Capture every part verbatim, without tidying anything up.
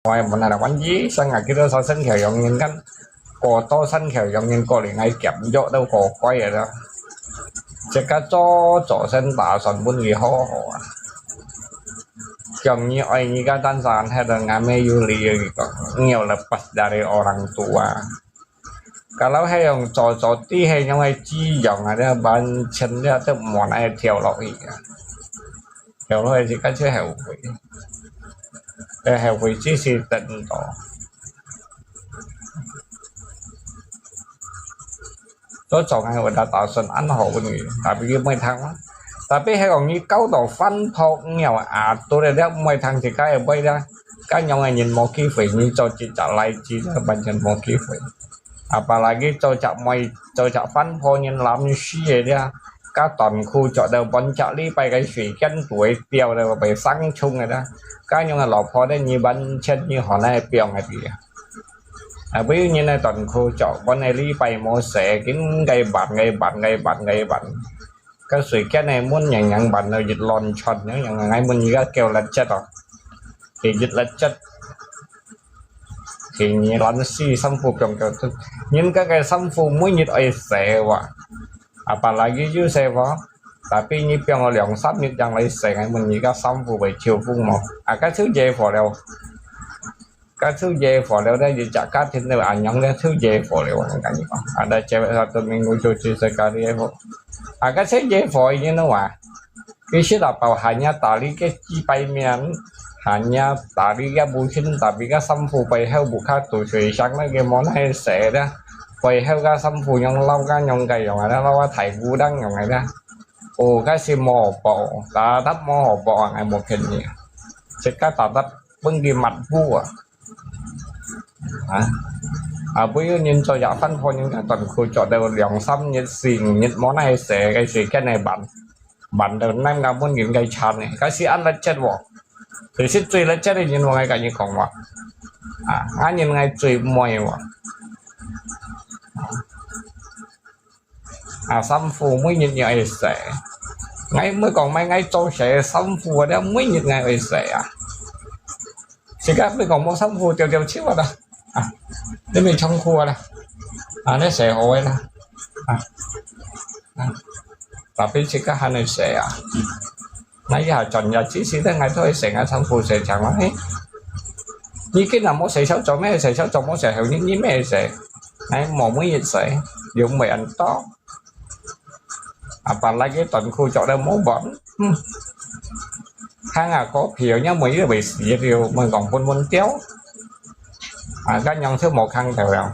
我也無哪來問醫生啊，幾多少生條用人看，過多生條用人過來，𠊎減藥都過乖个啦。自家早早先打算分佢好好啊。講你愛你个單上，係个，𠊎沒有理由講，你有lepas dari orang tua。 Kalau係用早早知係用个滋養啊，這完全這都無哪條落去啊。條落去自家就後悔，呃，後悔只是等到。早早𠊎會打打算恁好分佢，tapi佢毋會聽啊。Tapi係講你搞到反璞，你又啊，到了了毋會聽自家个話了，該樣个人無機會，你做一隻例子，完全無機會。 Apalagi做隻妹，做隻番婆人攬死个了，該短褲著到半隻禮拜个時間都會掉了，會生蟲个了。該樣个老婆呢，你完全你好難放个了。啊，不如人个短褲著半個禮拜無洗，緊該換，該換，該換，該換。該水間个門樣樣換到一亂串，樣樣个，𠊎問你个叫letchet哦，佢一letchet。 第二，爛死衫褲放到，人家个衫褲每日愛洗哇，apalagi有洗哇，tapi你放了兩三日正來洗，𠊎問你个衫褲會臭風無？啊，該就惹禍了，該就惹禍了，這一隻家庭都恁樣，這就惹禍了，𠊎跟你講，ada cewek satu minggu cuci sekali，啊，該就惹禍，you know啊。 其實啊，包含呀，打理个幾百面，含呀，打理个母親，tapi个衫褲背後無較多水上那个無那洗的，背後个衫褲用老个用个用个，老个大姑娘用个啦。哦，該是無好薄，tetap無好薄啊，𠊎無騙你啊。自家tetap分佢抹布啊。啊，啊，不如人做夜飯，可能个短褲著到兩三日、四五日，無那洗个時間來換。 Ban到南个門人个餐呢，該係恁letchet喔。其實最letchet个人，𠊎跟你講喔。啊，恁人𠊎最毋愛喔。啊，衫褲每日你愛洗。𠊎毋會講，買𠊎做洗衫褲个，每日𠊎愛洗啊。自家毋會講無衫褲，掉掉手啊啦。啊，你無長褲啊啦。啊，你洗好个啦。啊，啊。 Tapi自家還愛洗啊。𠊎以後轉日之時咧，𠊎都愛洗，𠊎衫褲洗淨啦，嘿。你今日無洗手，做咩洗手？做無洗手，你，你咩洗？𠊎無每日洗，又毋會恁多。Apalagi短褲著了無換，嗯。行啊，股票也每日會死掉，毋講分分掉。啊，恁樣就無空調了。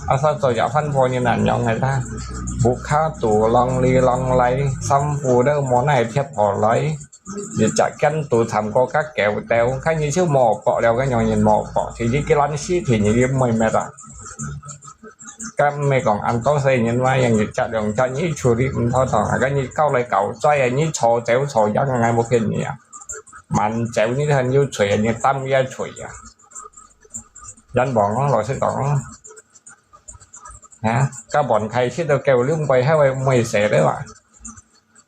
Asal做夜飯婆人恁樣个啦，屋下肚啷哩啷來，衫褲都無哪貼好來，一隻間肚慘過甲狗竇，看你就無薄了，該樣人無薄，第一个爛死，第二个毋會滅啊。該毋係講恁多細人嘛，樣一隻兩隻你處理毋妥當啊，該你搞來搞去啊，你坐走坐樣，𠊎無騙你啊。慢走你還有罪啊，你擔也罪啊。 人亡咯，老實講咯。啊，該門開始到九龍背後个毋會洗了啊。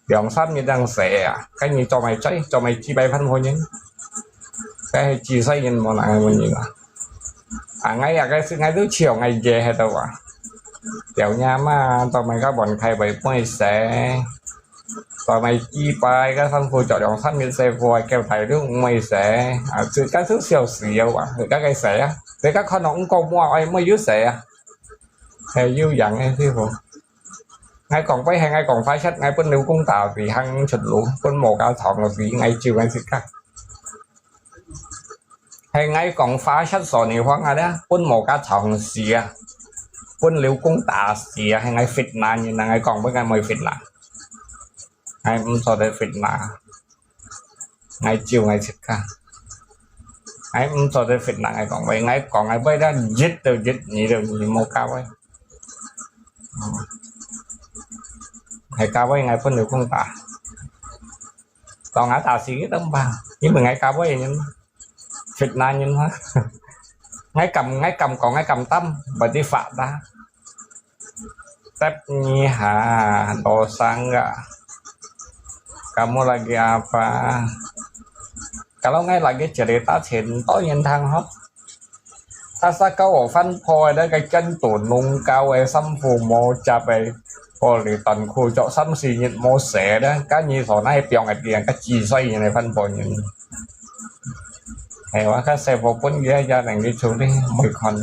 兩三日正洗啊，該你做麼个，做麼个幾百萬個人？該係幾歲人無人問你啊？啊，𠊎啊，該時𠊎都笑，𠊎爺喺度啊。條娘嘛，做麼个該門開會毋會洗？ 做麼个幾擺个衫褲著兩三日洗褲，叫大陸毋會洗，啊，自家就笑死了啊！自家个洗啊，自家看到毋過mua，哎，無有洗啊，係有樣个師傅。𠊎講，𠊎係𠊎講花式，𠊎分劉公打地行出路，分無家床个地，𠊎照𠊎自家。 係𠊎講花式所你慌啊咧，分無家床死啊，分劉公打死啊，係𠊎fitnah人啊，𠊎講分𠊎毋會fitnah，𠊎毋做得fitnah，𠊎照𠊎自家，𠊎毋做得fitnah，𠊎講話，𠊎講𠊎話咧，一就一，二就二，無加位。嗯，係加位，𠊎分劉公打，當𠊎打死佢都毋怕，因為𠊎加位个人嘛。 Fitnah人ha. Ngai kam, ngai kam ko, ngai kam tam, berarti fakta. Tep nyi ha, dosa enggak? Kamu lagi apa? Kalau ngai lagi cerita Chin，當然聽吼。Asa kau ò翻破个，該間到弄搞个衫褲無接个，破哩短褲著三四日無洗个，該你所那放个店，該幾歲人个翻破人。係話，該洗破本个也能夠處理，無看。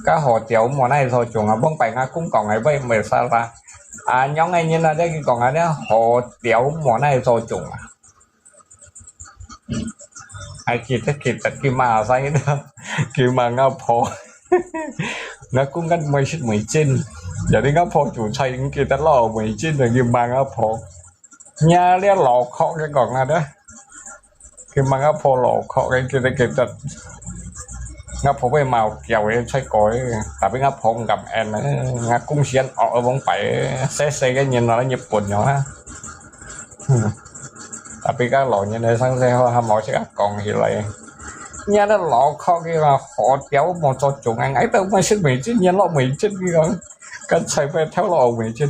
該好掉無那所種啊，往擺阿公講个，喂，無啥啦。啊，樣个人啊，這佢講啊，這好掉無那所種啊。 Ai kita kita kima sai đó, kima ngao pho. Ngao cũng ngắt mười xít mười chín. Jadi ngao pho chủ菜cũng kita lo mười chín rồi kima ngao pho. Nhà lia lo khó cái còn ngao đó. Kima ngao pho lo khó cái kita kita. Ngao pho với màu kiểu cái sai coi. Tapi ngao pho ngậm en. Ngao cũng sian ở vòng phải. Xe xe cái nhìn nó là Nhật Bản nhau ha. Tapi các lò nhân này sáng xe hoa hâm màu sẽ còn thì lại. Nhà đó lò khó cái là khó kéo một số chúng anh ấy đâu mà xin mấy chứ, nhà lò mấy chứ cái con. Con chạy về theo lò mấy chứ.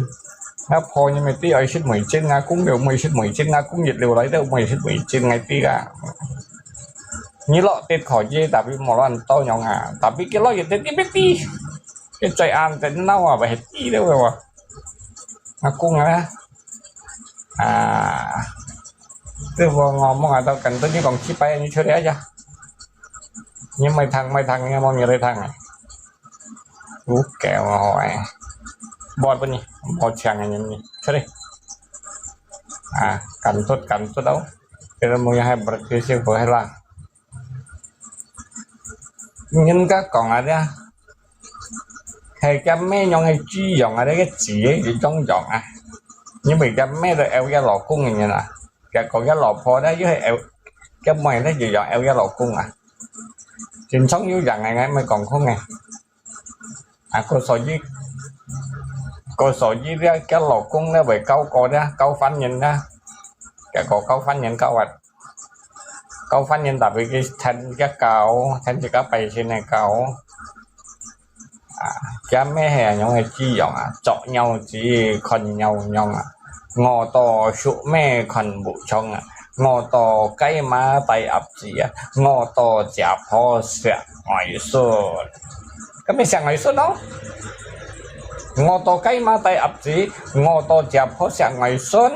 Ngã phò như mày tí ấy xin mấy chứ, ngã cũng đều mày xin mấy chứ, ngã cũng nhiệt liều lấy đâu mày xin mấy chứ, ngay tí cả. Như lọ tết khó chứ, tapi một lọ ăn to nhau ngà. Tapi cái lọ nhiệt tết tí biết tí. Cái chạy ăn tết nâu à, phải tí đâu rồi. Ngã cũng ngã. À, tôi vừa ngó mong à, tao cần tôi như còn chi bay như chưa đấy chứ. Nhưng mày thằng, mày thằng, nghe mong như đây thằng à. Ú kẹo mà hỏi. Bọt bơ nhỉ? Bọt chàng à nhỉ? Chưa đấy. À, cần tốt, cần tốt đâu. Cái đó mong hai bật cái siêu vừa hay là. Nhưng các còn à đấy. Hay cái mẹ nhong hay chi dòng à đấy, cái chỉ ấy, chỉ trong dòng à. Nhưng mà cái mẹ rồi eo cái lò cung như là. Cái có cái lò phò đấy, chứ hay eo cái mày đấy, chỉ dòng eo cái lò cung à. Chính sống dưới dòng này ngay mới còn không nghe. À, cô số gì? Cô số gì đấy, cái lò cung đấy, với câu cô đấy, câu phán nhân đấy. Cái có câu phán nhân câu à. Câu phát nhân tập với cái thân cái câu, thân chỉ có bảy xin này câu. À, cha mẹ hè nhóm hay chi dòng à, chọn nhau chỉ còn nhau nhau à. Ngò to sụ mẹ còn bụ chong à. Ngò to cái má tay ập chỉ à. Ngò to chả phó sẹo ngoài xuân. Cái mẹ sẹo ngoài xuân đó. Ngò to cái má tay ập chỉ, ngò to chả phó sẹo ngoài xuân.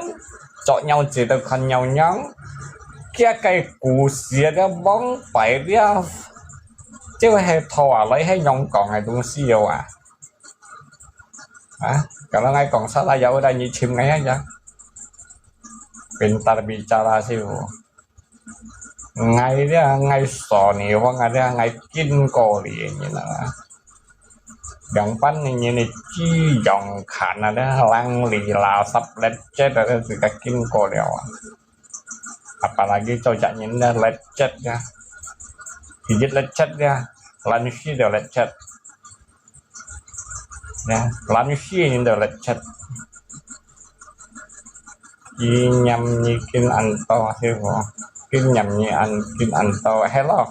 Chọn nhau chỉ được còn nhau nhau. Kia cái cú xía đó bóng bảy đó. Chứ hay thò à, lấy hay nhông còn hay đúng xí yêu à. Hả? Cả nó ngay còn sao là giàu ở đây như chim ngay á. Bên ta bị cha la xí yêu. Ngay đó, ngay sò nì, hoặc ngay đó, ngay kinh cô lì như là. Dòng bánh này như này chi dòng khả năng đó, lăng lì là sắp lết chết rồi, từ cái kinh cô đèo. Apalagi cho chả nhìn là lết chết nha. Thì giết lết chết nha. Lăn xí đều lết chết. Nha, lăn xí nhìn đều lết chết. Ý nhằm như kinh ăn to, thế hả? Kinh nhằm như ăn, kinh ăn to, hello.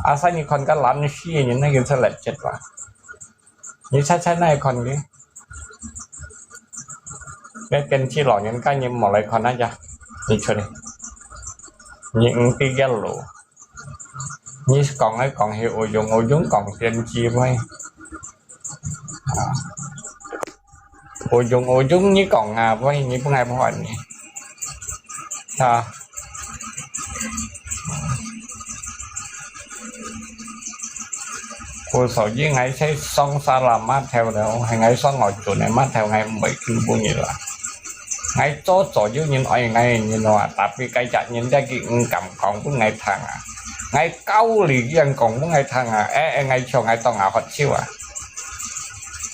Asa như con cái lăn xí nhìn nó kinh sẽ lết chết wa. Như sai sai này con đi. Cái tên chi lọ nhìn cái nhìn một lấy con á cha. Như chuột đi. Như ứng tí ghét lũ. Như còn ấy còn hiểu ổ dùng, ổ dùng còn tiên tri với. À. Ổ dùng, ổ dùng như còn à với như bữa ngày bữa hỏi nhỉ. À. Cô số với ngay thấy song xa là mát theo đó, hay ngay song ngồi chuột này mát theo ngay mấy kinh bún như là. Ngay cho cho dư nhìn ai ngay nhìn nó, tapi cái chặt nhìn ra cái cảm còn bún ngay thằng à. Ngay cao lì cái còn bún ngay thằng à, ê, ê, ngay cho ngay tông à, hot chiêu à.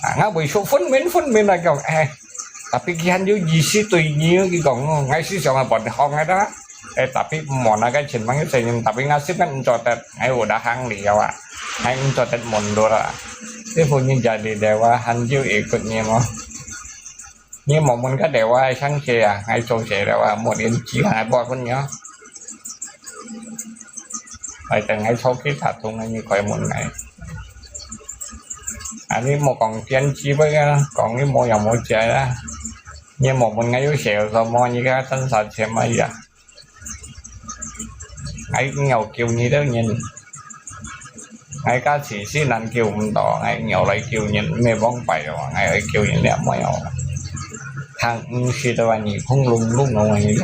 À, ngay buổi số phun min, phun min là kiểu, ê, tapi cái hành dư gì xí tùy nhiều cái còn, ngay xí sòng à, bọn họ ngay đó. Ê, tapi món ăn cái chuyện mang cái chuyện, tapi ngay xí kan cho tết, ngay udah hang lì à. Ngay cho tết món đồ à. Thế phun nhìn ra đi đều à, hành dư ý good nhiều mà. Như một món cái đều à, sáng chế à, ngay cho chế đều à, một yên chỉ hai bao phun nhớ. Phải tận ngay sau khi thả thùng ngay như coi món này. Anh ấy một còn tiên tri với cái, còn cái một dòng một chế đó. Như một món ngay yếu xẻo rồi mà như cái tân sản chế mà vậy. ，𠊎仰救你兜人？𠊎家己死難救毋到，𠊎仰來救人，毋係枉費哦，𠊎愛救人了無哦？聽毋識得啊，耳空窿窿哦，你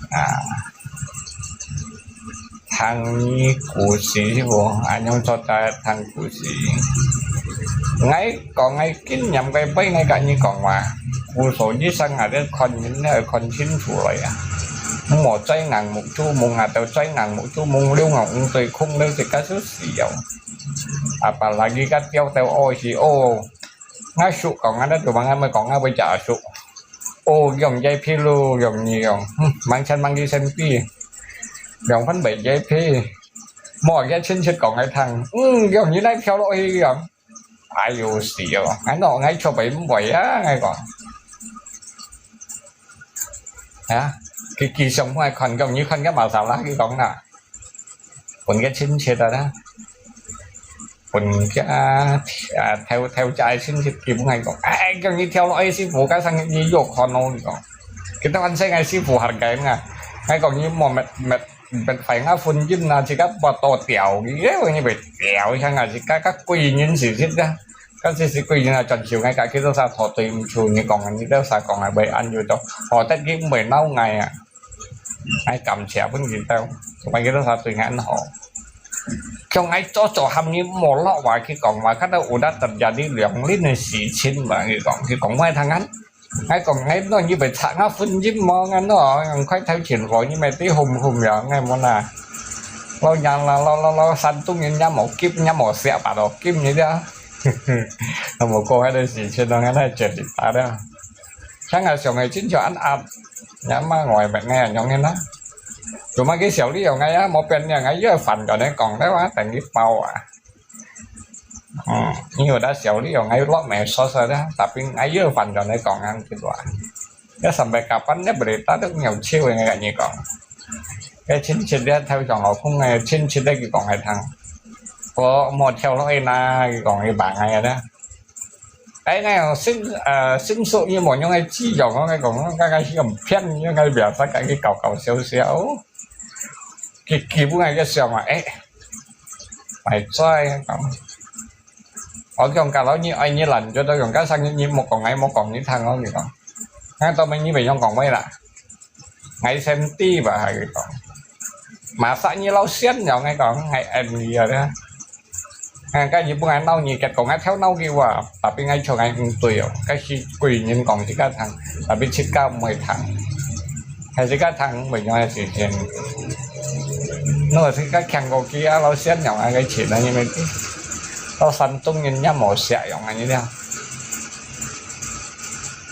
啊。 聽你故事無？恁樣做得聽故事。𠊎講𠊎經驗个，分𠊎甲你講話。故所醫生啊，你看人愛看清楚來啊。莫嘴硬目珠蒙啊，到嘴硬目珠蒙了啊，毋對空了，自家就死哦。Apalagi甲吊到屙屎哦。𠊎叔講啊，你做麼个毋講啊，會假叔。 哦，用這皮路，用你用，嗯，mang錢mang去生病，用分袂這皮，莫个親戚講來聽，嗯，用你來跳落去用，哎喲，死哦，𠊎喏，𠊎做袂毋會啊，𠊎講，啊，佢佢上海看，用你看个masalah，佢講啦，分个親戚啊啦。 分个，啊，頭，頭家个親戚佢分𠊎講，哎，叫你跳落去師傅，該生你有看咯，佢講。佢當然識𠊎師傅客个啊。𠊎講你莫，莫，莫，莫壞𠊎婚姻啊，自家莫多掉，你，你會掉，像啊，自家，个貴人事實啊。該時時貴人啊，轉手𠊎，該佢都啥，對毋住，你講，你都啥講啊，會恁樣做，好得佢毋會鬧𠊎啊。 𠊎感謝分佢兜，分佢兜儕對𠊎恁好。像𠊎早早喊你莫落話去講話，看到有得terjadi兩輪个事情嘛，佢講，佢講𠊎聽啊。𠊎講，𠊎喏，你會拆𠊎婚姻無？𠊎喏，快頭前火，你咪對哄哄呀，𠊎無啦。老娘啦，老，老，老山東人也無急，也無惜，把到急你了。無過該个事情咯，𠊎那絕對打了。像𠊎想个，真像恁暗，也嘛外面个樣个啦。 Cuma佢笑你用𠊎啊，無變樣，𠊎又煩咗你講，你話等於包啊。嗯，你有得笑你用，𠊎落命說說啦，tapi𠊎又煩咗你講啊，佢話。你sampai kapan你boleh tak都有笑个，𠊎跟你講。該親戚咧，頭上老公个親戚咧，佢講來聽。我莫跳落去啦，佢講佢罵𠊎个啦。 哎，該種新，呃，新手入門用个滋養，我跟你講，我剛開始用騙，用个表達，跟佢搞搞笑笑。佢，佢本來就想啊，哎，來做講。我講，假如你愛你懶，就都用，該生日你莫講，哎，莫講你聽，我跟你講。那到尾你袂用講話啦。 𠊎先知吧，佢講。Masa你老先用，𠊎講，𠊎M你啊，啊，該日本𠊎鬧你，結果𠊎跳鬧佢哇，tapi𠊎像𠊎毋對哦，該係貴人講自家聽，tapi自家毋會聽，係自家聽毋會用个事情。如果自家強過佢啊，老先用啊，該錢啊，因為到山東人也無惜用啊，你了。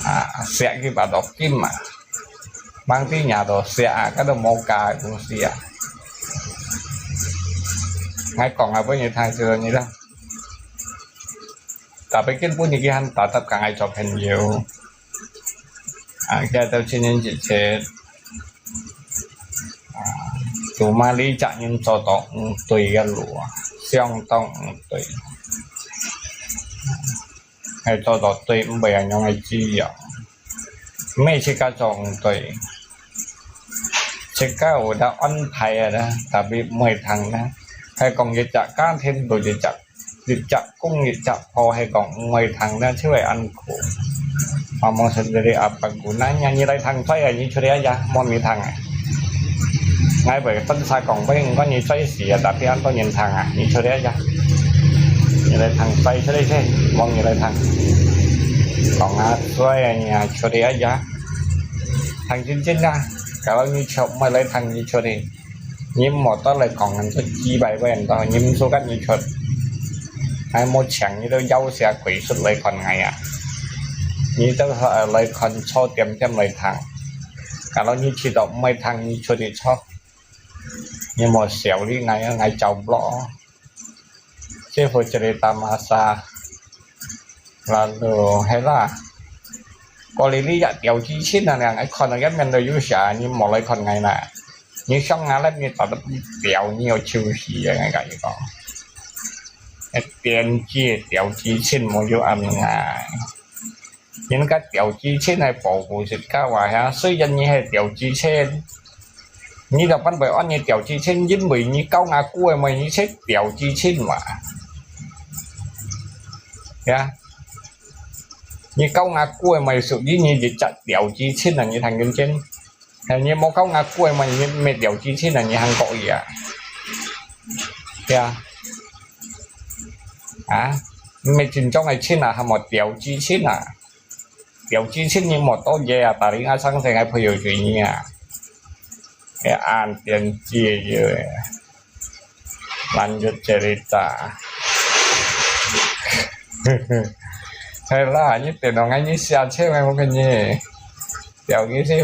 啊，惜佢把落金嘛。 Mang ti nhà都siap啊，該都無價个東西啊。𠊎講啊，分你聽就你啦。Tapi根本你佢還打得跟𠊎做朋友。啊，佢都情人節節。啊，cuma你隻人做到毋對个路啊，相當毋對。 係做到對，毋會恁樣个滋養。毋係自家做毋對，自家有得安排个啦，tapi毋會聽啦。係講一隻家庭就一隻，一隻公一隻婆，係講毋會聽啦，就會恁苦。Ngomong sendiri apa gunanya，你來聽衰啊，你出去啊，莫你聽啊。 𠊎會分儕講，𠊎毋管你衰死啊，tapi恁多人聽啊，你出去啊，你來聽衰出去先，莫你來聽。講啊衰啊，你啊出去啊，聽真真啊，kalau你出，莫來聽你出去。你莫到來講，恁多幾百個人到，你毋做，該你出。𠊎無請你兜妖邪鬼術來看𠊎啊！你兜，呃，來看坐點點來聽。Kalau你知道毋會聽，你出去坐。 你莫笑你𠊎啊，𠊎走毋落。師傅這裡打massage，lalu係啦。過來你也掉幾千啊，𠊎看到一面都有寫，你莫來看𠊎啦。你想𠊎咧，你打得掉，你要抽死啊！𠊎跟你講，一點幾掉幾千，無有恁樣啊。 人家掉幾千係保護自家話呀，雖然你係掉幾千，你就分佢安你掉之前，因為你交牙姑个妹，你先掉之前嘛。呀，你交牙姑个妹屬於你一隻掉之前啊，你聽見先？係你無交牙姑个妹，你沒掉之前啊，你還可以啊。呀，啊，沒真正个錢啊，還無掉之前啊。 有之前你無多嘢啊，tadi ngah sang seng ai朋友追你啊。Eh, an tiền chia je. Lanjut cerita. Hai lah, ni tenong ai ni sia cewek mungkin ni. Tiao ni sih,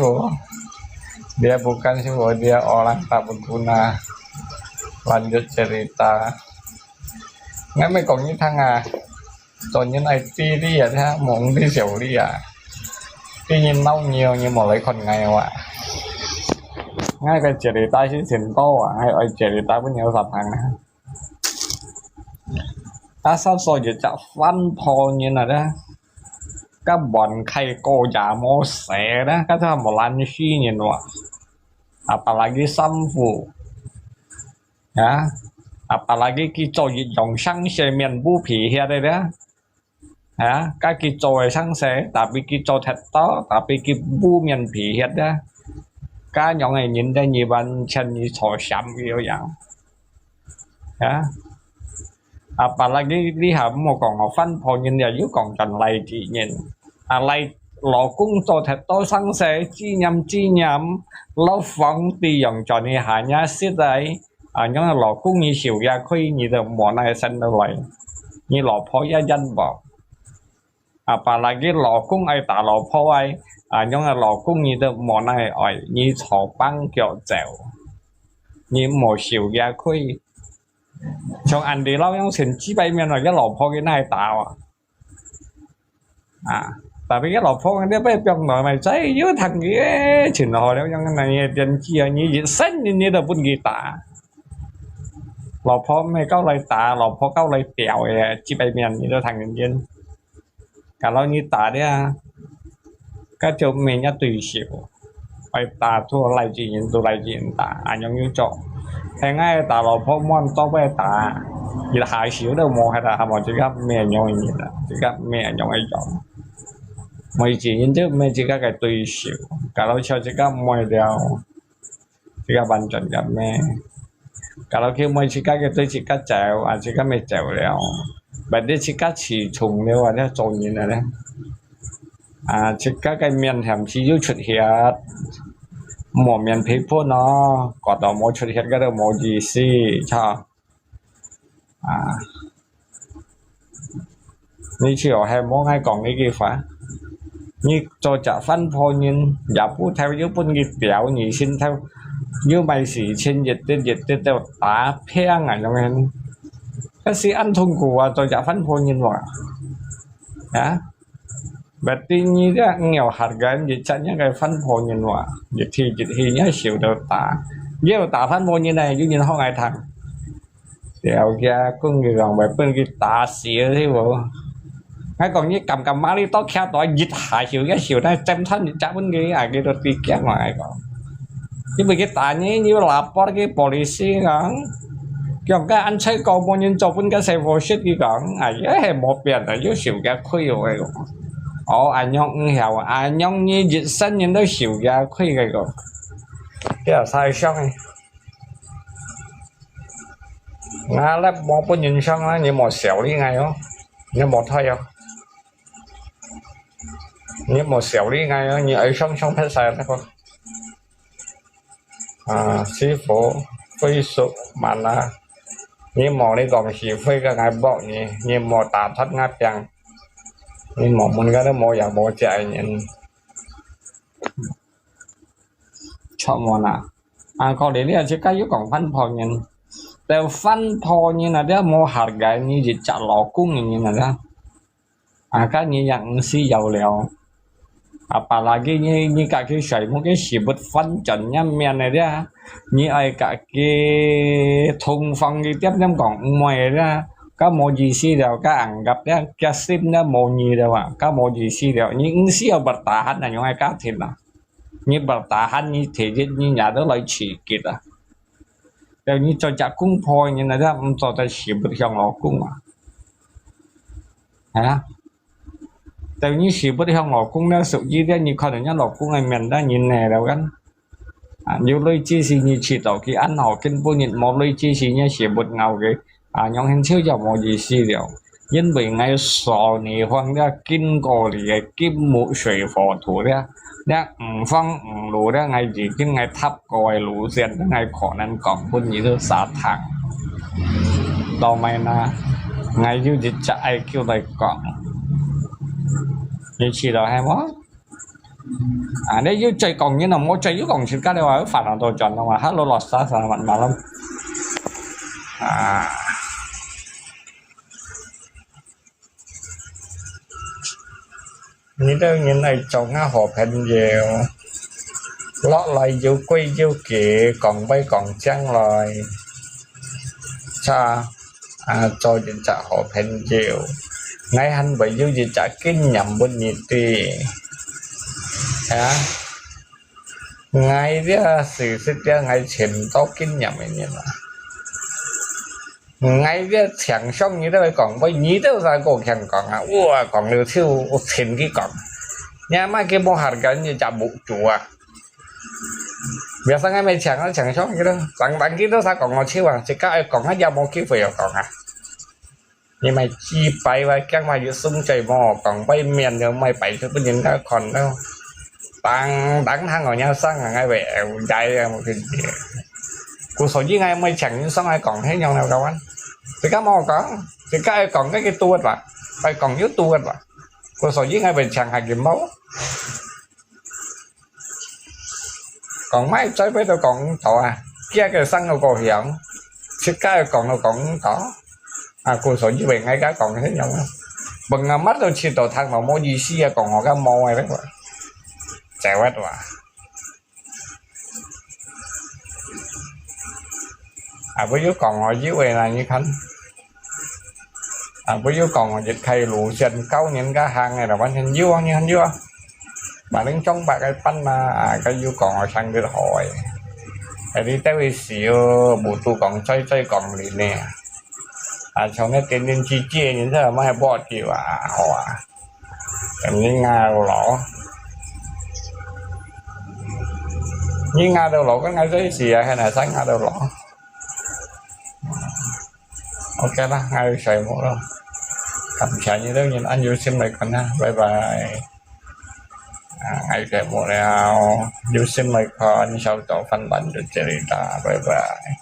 dia bukan sih, dia orang tak berguna. Lanjut cerita. Ngai mai kong ni thang ah. Cho nên ai tí đi à, thế mong đi xíu đi à. Tí nhìn nấu nhiều như một lấy con ngày à. Ngay cái chia đi ta xin xin tô à, ngay ai chia đi ta vẫn nhiều sập hàng à. Ta sao so dễ chặt phân phô nhìn à đó. Các bọn khai cô già mô xé đó, các thằng một lan suy nhìn à. Apalagi sampu. Ya, apalagi kita yong sang se miên bu phi hiat de. Ya, ka kita sang se, tapi kita thet to, tapi ki bu miên phi hiat de. Ka nyong ai nhìn de ni ban chen ni cho siam yo yang. Ya. Apalagi li ha mo kong fan pho nhìn ya yu kong chan lai ti nhìn. A lai lo kong to thet to sang se, chi nyam chi nyam, lo fong ti yong chan ni ha nya sit ai. 啊，恁樣老公你受也虧，你都無哪生得來，你老婆也忍無。啊，apalagi老公愛打老婆哎，啊，恁樣老公你都無哪愛，你坐板腳走，你無受也虧。像安迪老樣成幾百年了，佢老婆佢哪打啊？ 啊，tapi佢老婆佢都不要來，咪再又談佢，全好了，樣那些電器啊，你一生你你都分佢打。老婆毋係夠來打，老婆夠來吊个，幾百年你都談人間。Kalau你打了，該就毋係人家對手。 愛打都來自人，都來自人打，恁樣又做。現在打老婆，滿都會打，一下手都無，還打，還無自家咩樣个人啊，自家咩樣个樣。每一人都毋係自家个對手，假如像自家毋會了，自家完全个咩。 Kalau佢毋係自家个對自家走，啊，自家乜走了。Berarti自家自從了啊，這做人啊咧。啊，自家个面向時又出血，無面皮膚咯，搞到無出血，該都無意思，操。啊。 你就係莫愛講這句話。你做隻番婆人，也不頭又分佢表，你心頭又買時錢一滴一滴都打平啊，恁樣。該係恁痛苦啊，做隻番婆人哇。啊？Berarti你這毋曉hargai一隻人个番婆人哇，一日一日也受到打。你有打番婆人呢，有人學𠊎聽。 了解，講佢講會分佢打死去無？𠊎講你敢敢罵你到徛到一下手一手，那針穿一隻分佢，啊，佢都知驚啊！𠊎講，你分佢打你，你要lapor去polisi講，講該恁衰過無人做分該細貨食，佢講，哎呀，係無變啊，又受佢虧哦！𠊎講，哦，恁樣毋曉啊，恁樣你一生人都受佢虧个講，這太傷了。 𠊎來無分人傷啊，你莫笑你𠊎哦，你莫退哦，你莫笑你𠊎哦，你愛傷傷別儕那個。啊，師傅，Facebook mana？你莫你講是非个𠊎block你，你莫打斷𠊎病，你莫問𠊎都無也無這人。 Chọn môn à? À, có lý lý chứ cái có còn phân phối nhìn. Tao phân phối nhìn là dia mau harga ni jijak lokung nhìn là dia. À, cái ni yang si yau liao. Apalagi ni, ni cả cái sợi một cái sự bất phân trần nhá, miền này dia. Ni ai cả cái thông phong cái tiếp nhắm còn ngoài dia. Cái mau gì si liao, cái ăn gặp dia, cái sim dia mau gì liao à. Cái mau gì si liao, ni si yau bertahan là những ai cá thịt à. 你bertahan，你第一，你也都來刺激啊。但你做隻公婆，你那个毋做得死不向老公啊？啊？但你死不向老公了，屬於了，你看人家老公个面，那你呢了kan？啊，有鐳射時你去到佢安好，根本你無鐳射時你死不咬佢。 啊，仰形笑也無意思了，因為𠊎所有放了經過你个金木水火土了，了五方五路了，𠊎已經𠊎踏過个路線，𠊎可能講分你都沙聽。到尾呢，𠊎有一隻愛叫來講，你知道係無？ 啊，你又再講人咯，莫再又講自家了啊，煩惱到轉咯啊。Halo Rosa, selamat malam. 啊，你兜人來做𠊎好朋友，落來有貴有賤，講會講將來。 做，啊，做一隻好朋友，𠊎還會有一隻經驗分你知。啊，𠊎這事實這𠊎盡多經驗个人啊。𠊎這請上你兜講，喂，你兜在過強講啊，哇，講了就全去講。你阿媽佢無下緊，你隻目珠啊！ Biasa ngai mai chang, chang song gitu. Tang tang gitu sa kong ngo chiu ang, sika ai kong aja mo ki fui kong ah. Ni mai chi pai wa kiang wa yu sung chai mo kong pai mian yo mai pai chu pun yin ka kon lo. Tang tang hang ngo nya sang ngai we eu jai ya mo kin. Ku so ji ngai mai chang yin song ai kong he nyong lo kawan. Sika mo kong, sika ai kong ka ki tuat wa. Pai kong yu tuat wa. Ku so ji ngai pai chang ha ki mo. Kong mai choi pai to kong to a, kia ke sang no ko hiang, sika kong no kong to. A, ku so ji bai ngai ka kong he nyong a. Bang a mat to chi to thang no mo ji si a kong ho ka mo ai le wa. Chai wa to a. A, bai yu kong ho ji wei na ni kan. A, bai yu kong ho ji khai lu sian kau nian ka hang ai la wan hian yu, hian yu. Ba ling chong ba kai pan ma, a, kai yu kong ho chang dit ho ai. Ai li tai wei si yo, bu tu kong choi choi kong li ne. A, chong ne tien tien chi chi, ni sa ma hai bo ti wa, ho a. Em ni nga lo. Ni nga lo lo, kan ngai sai si a, hai na sa nga lo lo. OK啦，𠊎有睡目咯。感謝你兜人恁有心來看啊，拜拜。啊，𠊎有睡目了，有心來看，小組分享到這裡啦，拜拜。